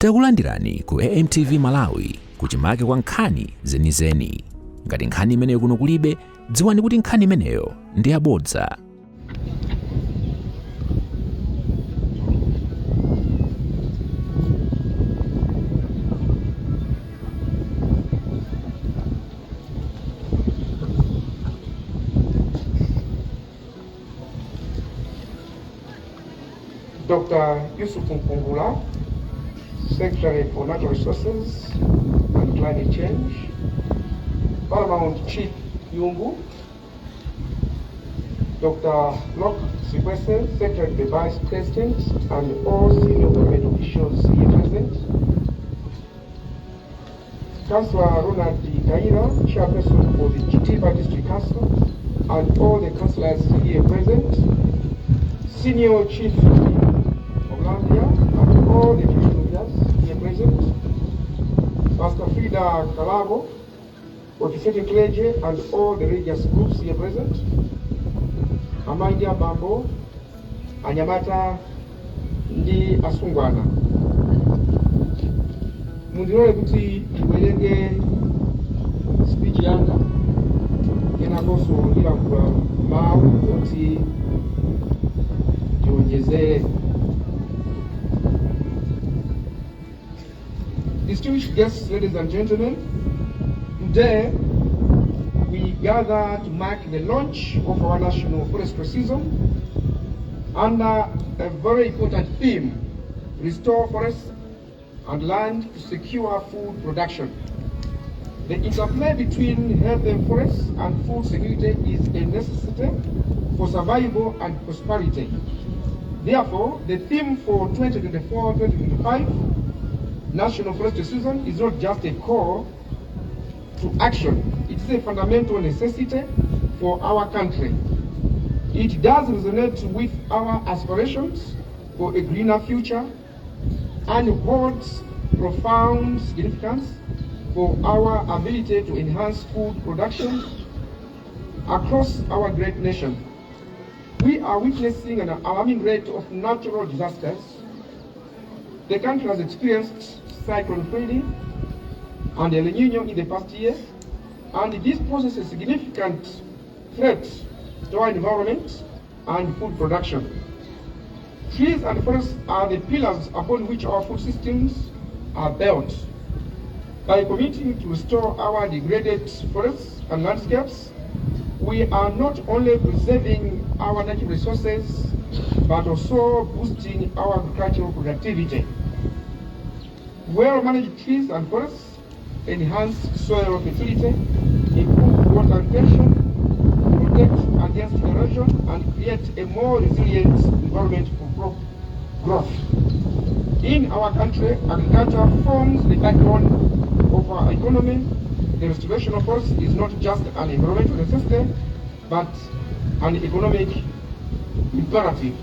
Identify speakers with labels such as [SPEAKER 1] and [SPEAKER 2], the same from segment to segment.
[SPEAKER 1] Takulandirani ku AMTV Malawi, kuchimake kwa nkhani zenizeni. Ngati nkhani imeneyo kuno kulibe, dziwani kuti nkhani imeneyo ndi yabodza.
[SPEAKER 2] Dr. Yusuf Mkungula, Secretary for Natural Resources and Climate Change, Paramount Chief Yungu, Dr. Locke Sikwese, Secretary to the Vice President, and all senior government officials here present, Councillor Ronald Kaira, Chairperson for the Chitipa District Council, and all the councillors here present, Senior Chief of Lambia, and all the traditional leaders here present, Pastor Frida Kalabo, officiating clergy, and all the religious groups here present, amayi ndi abambo, anyamata ndi asungwana, mundilole kuti ndiwerenge speech yanga, kenakonso ndilankhula mawu kuti tionjezere. Distinguished guests, ladies and gentlemen, today we gather to mark the launch of our national forestry season under a very important theme: restore forests and land to secure food production. The interplay between healthy forests and food security is a necessity for survival and prosperity. Therefore, the theme for 2024-2025 National Forestry Season is not just a call to action, it is a fundamental necessity for our country. It does resonate with our aspirations for a greener future and holds profound significance for our ability to enhance food production across our great nation. We are witnessing an alarming rate of natural disasters. The country has experienced Cyclone Freddy and El Nino in the past year, and this poses a significant threat to our environment and food production. Trees and forests are the pillars upon which our food systems are built. By committing to restore our degraded forests and landscapes, we are not only preserving our natural resources, but also boosting our agricultural productivity. Well-managed trees and forests enhance soil fertility, improve water retention, protect against erosion, and create a more resilient environment for crop growth. In our country, agriculture forms the backbone of our economy. The restoration of forests is not just an environmental necessity, but an economic imperative.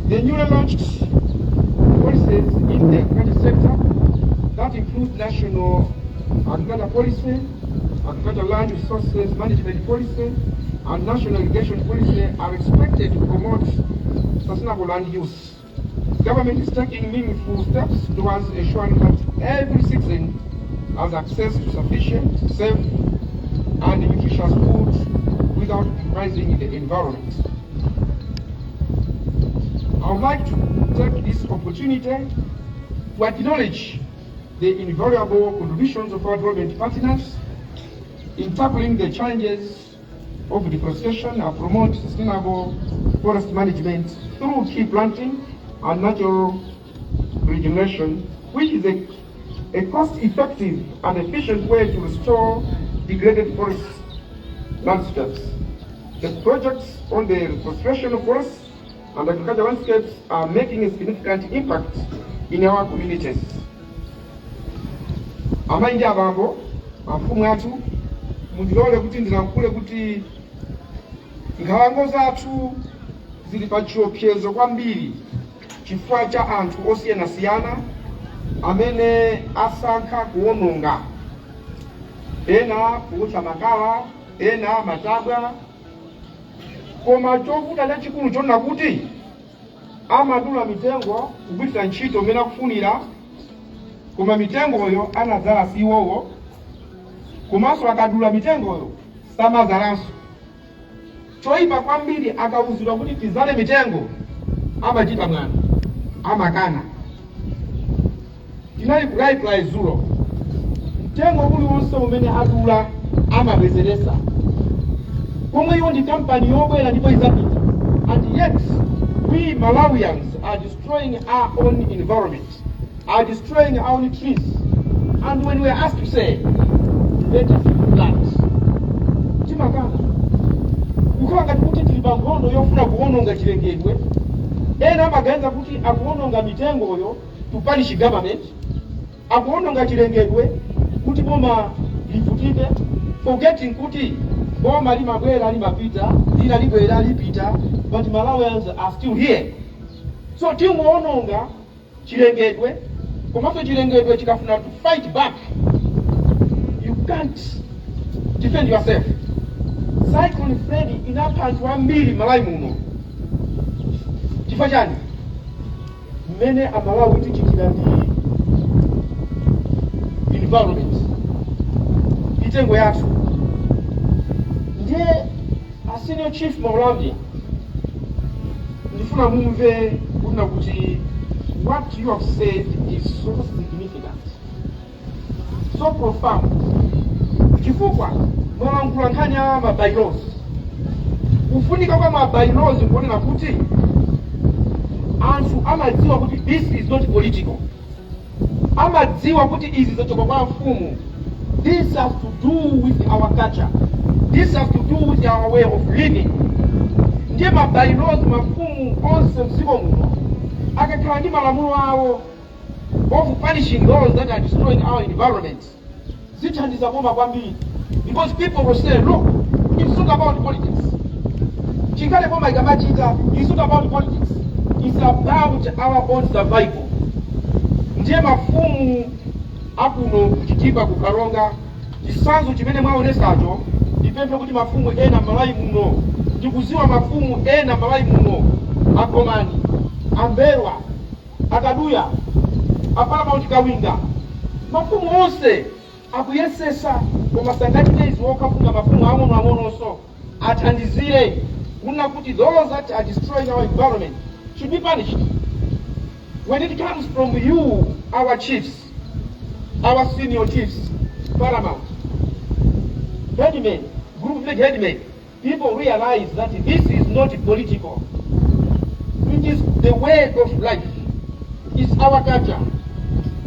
[SPEAKER 2] The newly launched policies in the agriculture sector that include national agriculture policy, agricultural land resources management policy, and national irrigation policy are expected to promote sustainable land use. Government is taking meaningful steps towards ensuring that every citizen has access to sufficient, safe, and nutritious food without compromising the environment. I would like to take this opportunity to acknowledge the invaluable contributions of our development partners in tackling the challenges of deforestation and promote sustainable forest management through tree planting and natural regeneration, which is a cost-effective and efficient way to restore degraded forest landscapes. The projects on the restoration of forests and agricultural landscapes are making a significant impact in our communities. Amayi ndi abambo, mafumu athu, mundilole kuti ndilankhule kuti nkhalango zathu zili pa chiopsezo kwambiri chifukwa cha anthu osiyanasiyana amene asankha kuwononga, ena kuwotcha makala, ena matabwa. Koma chovuta chachikulu chonena kuti Amadula mitengo kugwiritsa ntchito mmene akufunira, koma mitengoyo anadzala si iwowo. Komanso akadula mitengoyo samazalanso. Choyipa kwambiri, akawuzidwa kuti tizale mitengo amachita mwano, amakana. Tinali ku Raiply zulo. Mtengo uliwonse umene adula amabwezeresa, pomwe iwo ndi kampani yobwera ndipo izapita. And yet we Malawians are destroying our own environment, are destroying our own trees, and when we are asked to say, "Let us plant," timakana, kukhala ngati kuti tili pa nkhondo yofuna kuwononga chilengedwe. Ena amaganiza kuti akuwononga mitengoyo to punish government, akuwononga chilengedwe kuti boma livutike, forgetting kuti boma limabwera, limapita, lina libwera, lipita, but Malawians are still here. So tingoononga chilengedwe, komanso chilengedwe chikafuna to fight back, you can't defend yourself. Cyclone Freddy inapha anthu ambiri Malawi muno. Chifukwa chani? Mmene Amalawi tichitira ndi environment, mitengo yathu. Ndiye a Senior Chief Maulamdia, ndifuna mumve kunena kuti what you have said is so significant, so profound, chifukwa mwalankhula nkhani ya ma bylaws. Kufunika kwa ma bylaws nkuonera kuti anthu amadziwa kuti this is not political, amadziwa kuti izi zachoka kwa mfumu. This has to do with our culture, this has to do with our way of living. Ndiye ma bylaws, mafumu onse mdziko muno akakhala ndi malamulo awo of punishing those that are destroying our environment, zithandiza boma kwambiri, because people will say, "Look, it's not about politics." Chikhale boma ikamachita, it's not about politics, it's about our own survival. Ndiye mafumu akuno kuChitipa, kuKaronga, chitsanzo chimene mwaonesacho, ndipemphe kuti mafumu ena Malawi muno, ndikuziwa mafumu ena Malawi muno, Agomani, Amberwa, Akaduya, aParamount Kawinga, mafumu onse akuyesesa, koma sangachite izi okhafunga. Mafumu ang'onoang'ononso athandizire kunena kuti those that are destroying our environment should be punished. When it comes from you, our chiefs, our senior chiefs, paramount, headmen, group village headmen, people realize that this is not political. It is the way of life. It's our culture.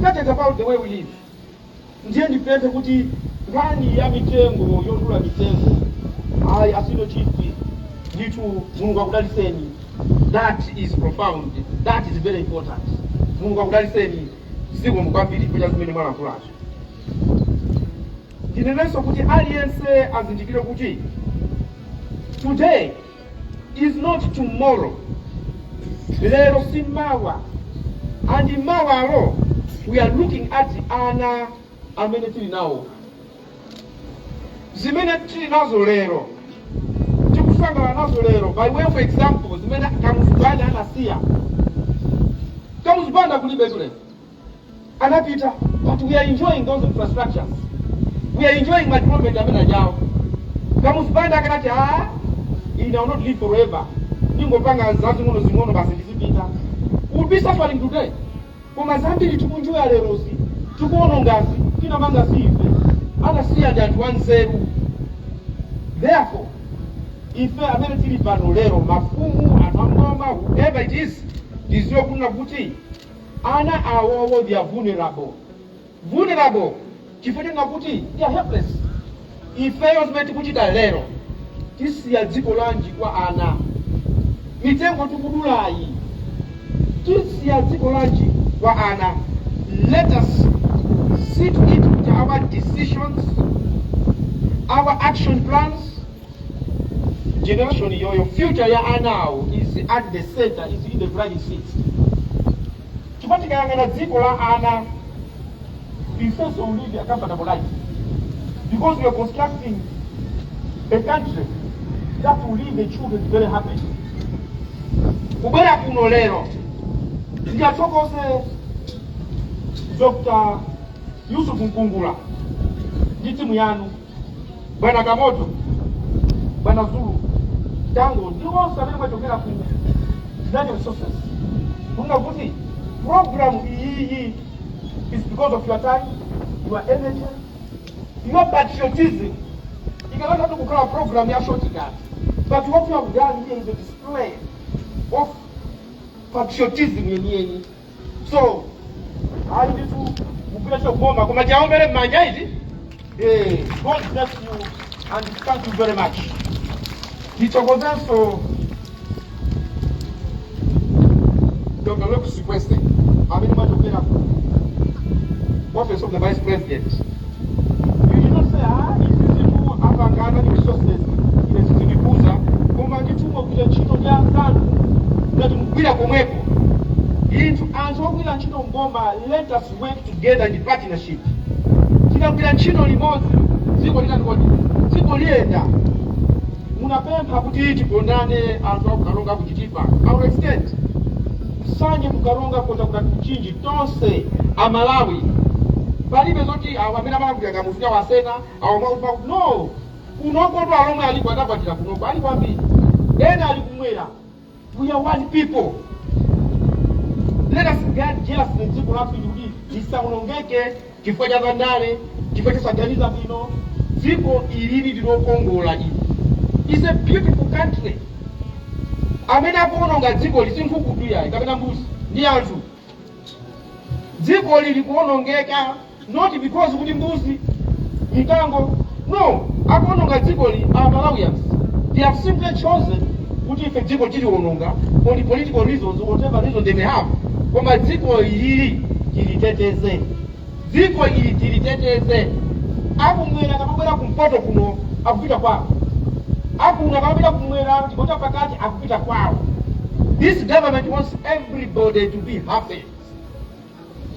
[SPEAKER 2] Culture is about the way we live. Ndiye ndipemphe kuti nkhani ya mitengo, yodula mitengo, ayi, a Senior Chief, ndithu Mulungu akudaliseni. That is profound, that is very important. Mulungu akudaliseni. Zikomo kwambiri kucha zimene mwalankhulazo. Ndinenenso kuti aliyense azindikire kuti today is not tomorrow. Lero si mawa, and mawalo we are looking at ana amene tili nawo. Zimene tili nazo lero, tikusangalala nazo lero, by way of example, zimene Kamuzu Banda anasiya. Kamuzu Banda kulibe lero, anapita, but we are enjoying those infrastructures, we are enjoying ma development amene ajawo. Kamuzu Banda akanati, "Ah, ine will not live forever, ndingopanga zazing'ono zing'ono basi ndizipita," we would be suffering today. Koma zambiri tikunjoya lerozi, tikuonongazi, tinamanga si ife, anasiya ndi anthu anzeru. Therefore ife amene tili pano lero, mafumu, anthu amng'oma, whoever it is, tiziwe kunena kuti ana awowo, they are vulnerable. Vulnerable chifukwa chonena kuti they are helpless. Ifeyo zimene tikuchita lero, tisiya dziko lanji kwa ana? Mitengo tikudulayi, tisiya dziko lanji kwa ana? Let us see to it kuti our decisions, our action plans, generation yoyo, future ya anawo is at the center, is in the driving seat. Chifukwa tikayang'ana dziko la ana, ifenso will live a comfortable life, because we are constructing a country that will leave the children very happy. Kubwera kuno lero, ndiyathokoze Dr. Yusuf Nkungula ndi timu yanu, Bwana Kamoto, Bwana Zulu Tango ndi onse amene mwachokera ku Natural Resources, kunena kuti program iyiyi is because of your time, your energy, your patriotism. Ikanatha kukhala program ya shortcut, but what you have done here is a display of patriotism yeniyeni. So ayi ndithu, mugwira chokuboma, koma tiaombere m'manja izi. God bless you and thank you very much. Tithokozenso Dr. Locus Sikwese amene mwachokera ku Office of the Vice President. You did not say, "Ah, izi zinthu apangana ndi resources, ine sizindikuza," koma ndithu mwagwira ntchito ndi anzanu ngati mugwira komweko. Inthu anthu ogwira ntchito mboma, let us work together in partnership. Tikagwira ntchito limodzi, dziko linalikodi, dziko liyenda. Munapempha kuti tikondane, anthu akuKaronga, kuChitipa. Our extent Nsanje, kuKaronga, kota kuti kuChinji, tonse Amalawi, palibe zoti awo amene amalankhulira kamufuta wasena awo mwakuti no. Kunoko to Alomwe aliko, adakwatira kunoko, ali kwambiri, ena ali kumwera. We are one people. Let us guard jealously dziko lathu ili kuti lisaonongeke chifukwa cha zandale, chifukwa chosaganiza bwino. Dziko ilili lilokongola ili, is a beautiful country. Amene akuononga dziko li si nkhuku yayi kapena mbuzi, ndi anthu. Dziko lili kuonongeka not because kuti mbuzi, mikango, no. Akuononga dziko li are Malawians. They have simply chosen kuti ife dziko tiliononga for the political reasons, whatever reason they may have. Koma dziko ilili tiliteteze, dziko ili tiliteteze. Akumwera akamabwera kumpoto kuno, akupita kwawo. Akuno akamapita kumwera, chigawo chapakati, akupita kwawo. This government wants everybody to be happy,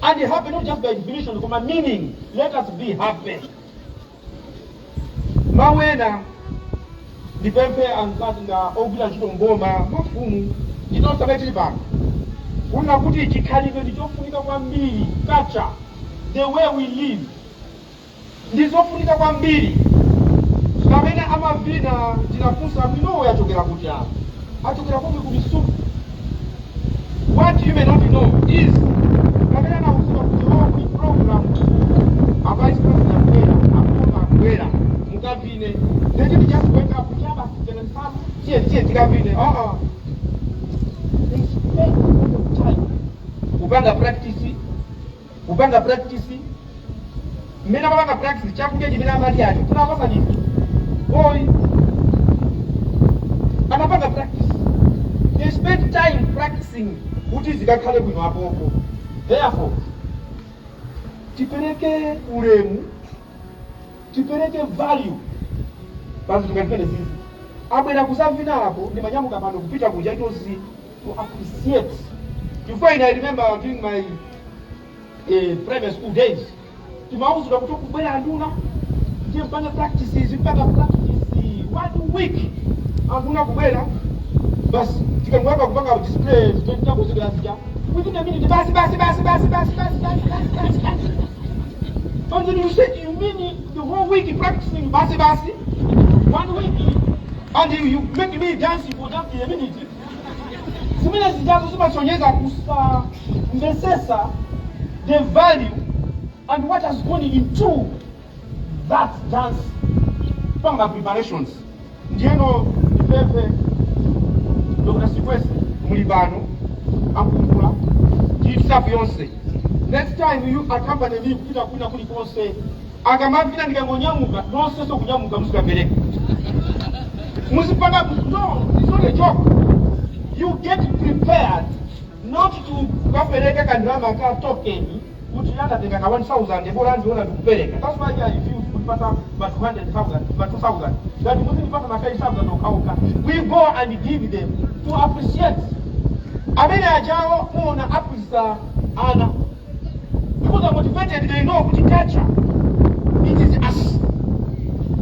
[SPEAKER 2] and happy not just by definition, koma meaning. Let us be happy. Mawena ndipemphe anzati nga ogwira ntchito mboma, mafumu ndi tonse amene tili pano, kunena kuti chikhalidwe ndi chofunika kwambiri. Culture, the way we live, ndi zofunika kwambiri. Pamene amavina, tinafunsa mwinowo yachokera kuti apa, achokera komwe ku Misuku. What you may not know is pamene anauzidwa kuti, "Oh, kuli program, a Vice President akubwera, akuboma akubwera, mukavine," they didn't just wake up kuti, "Basi, tena tiye tiye tikavine." Uh-uh. They spent a lot of time kupanga practice, kupanga practice. Mmene amapanga practice, chakudya chimene amadyacho tinapasa chinthu boy. Amapanga practice, they spend time practicing kuti zikakhale bwino apopo. Therefore tipereke ulemu, tipereke value pa zinthu ngati zimene zizi. Abwera kuzavinapo, ndimanyamuka pano kupita kuja. It was to appreciate, chifukwa ine I remember during my primary school days, timauzidwa kuti kubwera anduna, ndiye mpanga practices, mpaka practice one week. Anduna kubwera, basi, tikangoyamba kupanga display zimene takuzikira zija, within a minute, basi basi basi basi basi basi basi basi basi basi. And then you said, "You mean the whole week practicing, basi basi, one week, and you make me dance for just a minute?" Zimene zijazo zimasonyeza kusamvesesa the value and what has gone into that dance, panga preparations. Ndiyeno ndipemphe Dr. Sikwese, muli pano, akumbula ndi staff yonse, next time you accompany me kupita kwina kulikonse. Akamavina, ndikangonyamuka, nonsenso kunyamuka, muzikapereka, muzipanga. No, it's not a joke. You get prepared, not to kukapereka kandalama ka token kuti anatenga ka 1000, bola ndiona ndikupereka. That's why I refuse kutipasa ma 200,000, ma 2000. Ngati muzindipasa ma 5000 okhaokha. We go and give them to appreciate. Amene ajawo muona aphunzitsa ana because are motivated. They know kuti culture, it is us.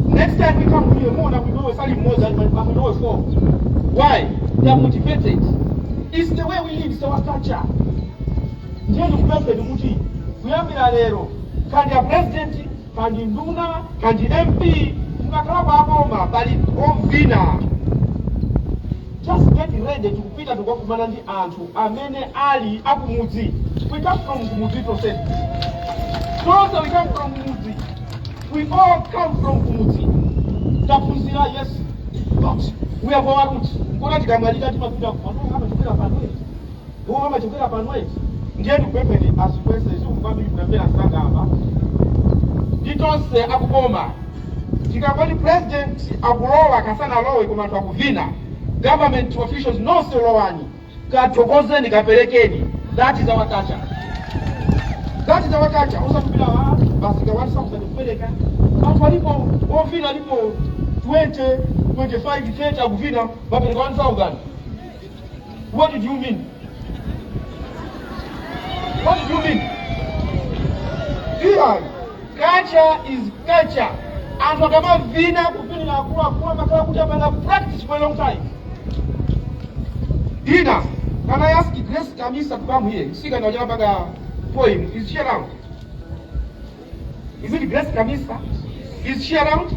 [SPEAKER 2] Next time we come here, muona mwinowe sali mmodzi, amwinowe four. Why? They are motivated. It's the way we live, it's our culture. Ndiye ndikupempheni kuti kuyambira lero, kandi ya president, kandi nduna, kandi MP, mukakhala kwa boma pali ovina, just get ready. Tikupita, tikukakumana ndi anthu amene ali akumudzi. We come from kumudzi tonse tonse. We come from kumudzi. We all come from kumudzi. Taphunzira, yes, but we have our roots. Nkona tikamwalira timapita pano, amachokera pano, iwo amachokera pano. Ndiye ndikupempheni azikwese zikukwambiri kunamvera sangamba ndi tonse akuboma. Tikangoti president akulowa, kasanalowe koma anthu akuvina, government officials nonse lowani, kathokozeni, kaperekeni. That is our culture, that is our culture. Usatupira wa basi ka 1000 kupereka. Anthu alipo ovina alipo 20, 25, 30 akuvina, mapereka 1000. What did you mean? What did you mean? Iya, culture is culture. Anthu akamavina kuvinira akuluakulu amakhala kuti amanga practice for a long time. Ina, can I ask Grace Kamisa to come here? Sika na poem. Is she around? Is it Grace Kamisa? Is she around?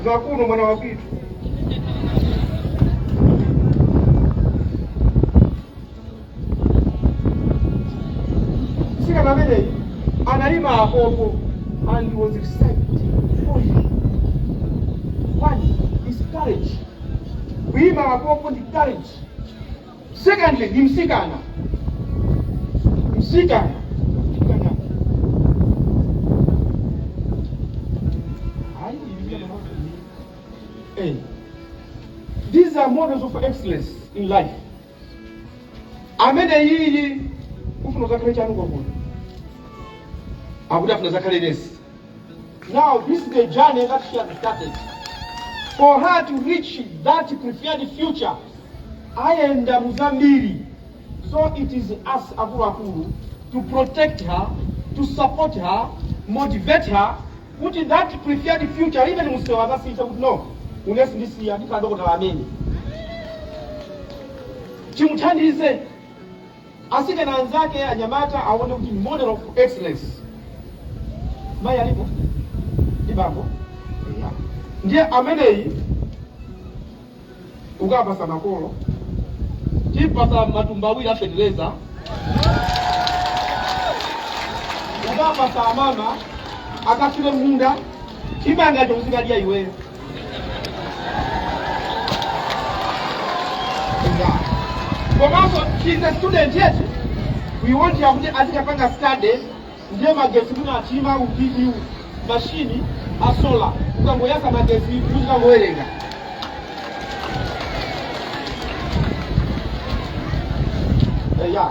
[SPEAKER 2] Zakuno mwana wa kitu. Sika amene analima apopo and he was excited. One is courage. Kuima apopo ndi courage. Secondly, ni msikana. Msikana. Msikana. Hayi, hey. These are models of excellence in life. Amene yili ufuna zakhale chanu kwakuno. Akuti afuna zakhale nesi. Now this is the journey that she has started. For her to reach that preferred future, ayenda muzambiri. So it is us akuluakulu to protect her, to support her, motivate her, kuti that preferred future, even musewa akasiyisa kuti no, unesi ndisiya, ndikhala dokotala amene. Chimuthandize asikana anzake, anyamata aone kuti model of excellence. Mayi alipo ndi bambo. Yeah. Ndiye ameneyi ukapasa makolo, tipasa matumba awiri a fertilizer, ukapasa amama akafire munda, chimanga chokuzikadya iweyo. Yeah. Komanso she's a student yet. We want her kuti azikapanga study. Ndiye magesi kuna achima ugivi mashini a solar, ukangoyasa magesi uzikangowerenga. Ya,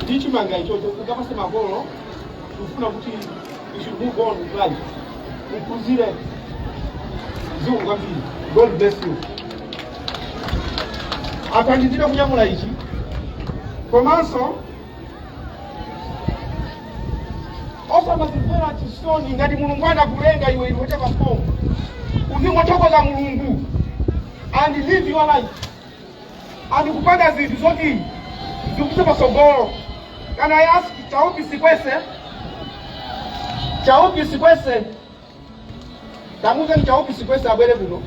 [SPEAKER 2] ndi chimanga ichocho ukapase makolo. Ufuna kuti you should move on with life, uphunzire. Zikomo kwambiri. God bless you. Athandizire kunyamula ichi. Komanso osamazimvera chisoni. Ngati Mulungu anakulenga iwe in whatever form, uzingothokoza Mulungu and live your life and kupanga zinthu zoti zikupite pasogolo. Can I ask Chaupi Sikwese? Chaupi Sikwese, tamuzeni Chaupi Sikwese abwere kuno.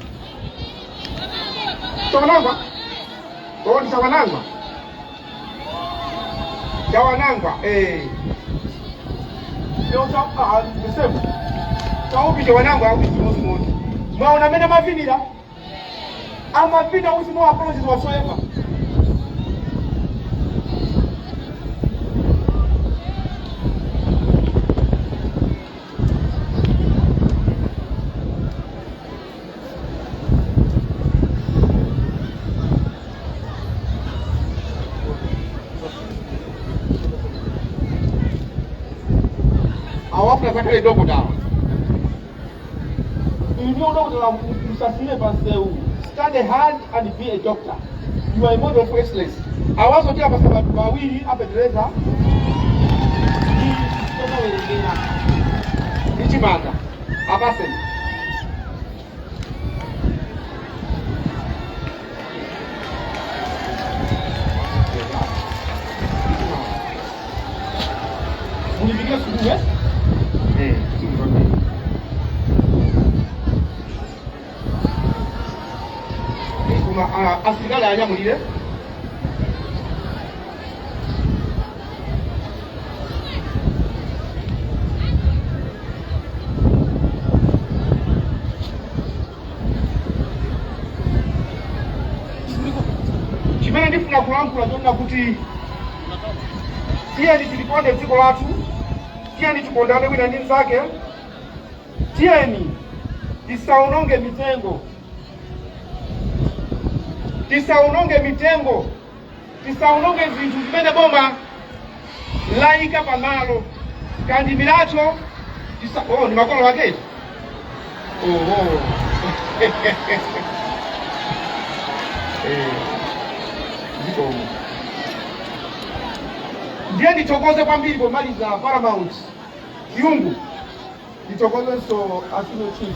[SPEAKER 2] Chawanangwa, oh, ndi Chawanangwa, Chawanangwa, eh. Yo, ah, the same. Chaupi Chawanangwa akuti chimodzimodzi. Mwaona amene amavinira, amavina with no apologies whatsoever. Awafuna zakhale dokotala. Inu dokotala, musasire pansewu. Study hard and be a doctor. You are a model of excellence. Awazotera pasa bantu bawiri apetereza ndi tomawerengera ndi chimanga. Apaseni. Mulipikia sukuu, eh? Eh, sukuu. Koma asilikali anyamulire. Chimene ndifuna kulankhula chonena kuti tiyeni tilikonde dziko lathu, tiyeni tikondane wina ndi mnzake, tiyeni tisaononge mitengo, tisaononge mitengo, tisaononge zinthu zimene boma layika pamalo kandi milatho tisa. Oh, ndi makolo ake. Oho, eh, zikomo. Ndiye ndithokoze kwambiri pomaliza Paramount Kyungu, ndithokozenso a Senior Chief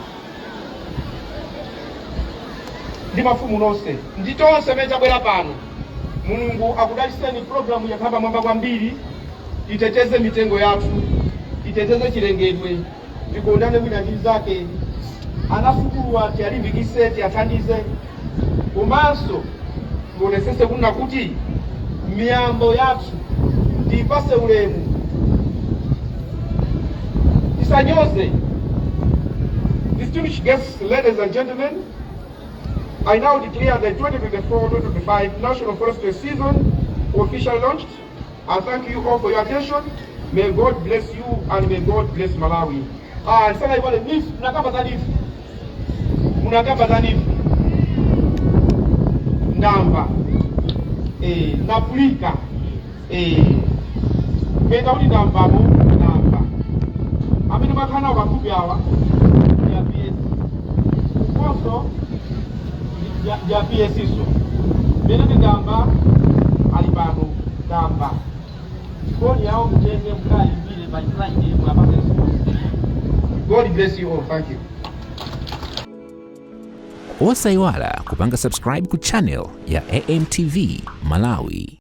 [SPEAKER 2] ndi mafumu nonse ndi tonse amene tabwera pano. Mulungu akudalitseni. Programu yakhala pamwamba kwambiri. Titeteze mitengo yathu, titeteze chilengedwe, tikondane wina ndi mnzake. Anasukuluwa tiyalimbikise, tiyathandize, komanso tionesese kunena kuti miyambo yathu tiyipase ulemu, tisanyoze. Distinguished guests, ladies and gentlemen, I now declare the 2024-2025 National Forestry Season officially launched. I thank you all for your attention. May God bless you and may God bless Malawi. Ah, sana iwale NEEF, munakamba za NEEF. Munakamba za NEEF. Ndamba. Eh, napulika. Eh. Penda kuti ndambamo ndamba. Amene makhala nawo pafupi awa ya PS. Ukonso ya PS iso. Mene ndamba ali pano ndamba. Foni yawo mutenge mukalimbire by Friday mwapase. God bless you all. Thank you.
[SPEAKER 1] Osayiwala kupanga subscribe ku channel ya AMTV Malawi.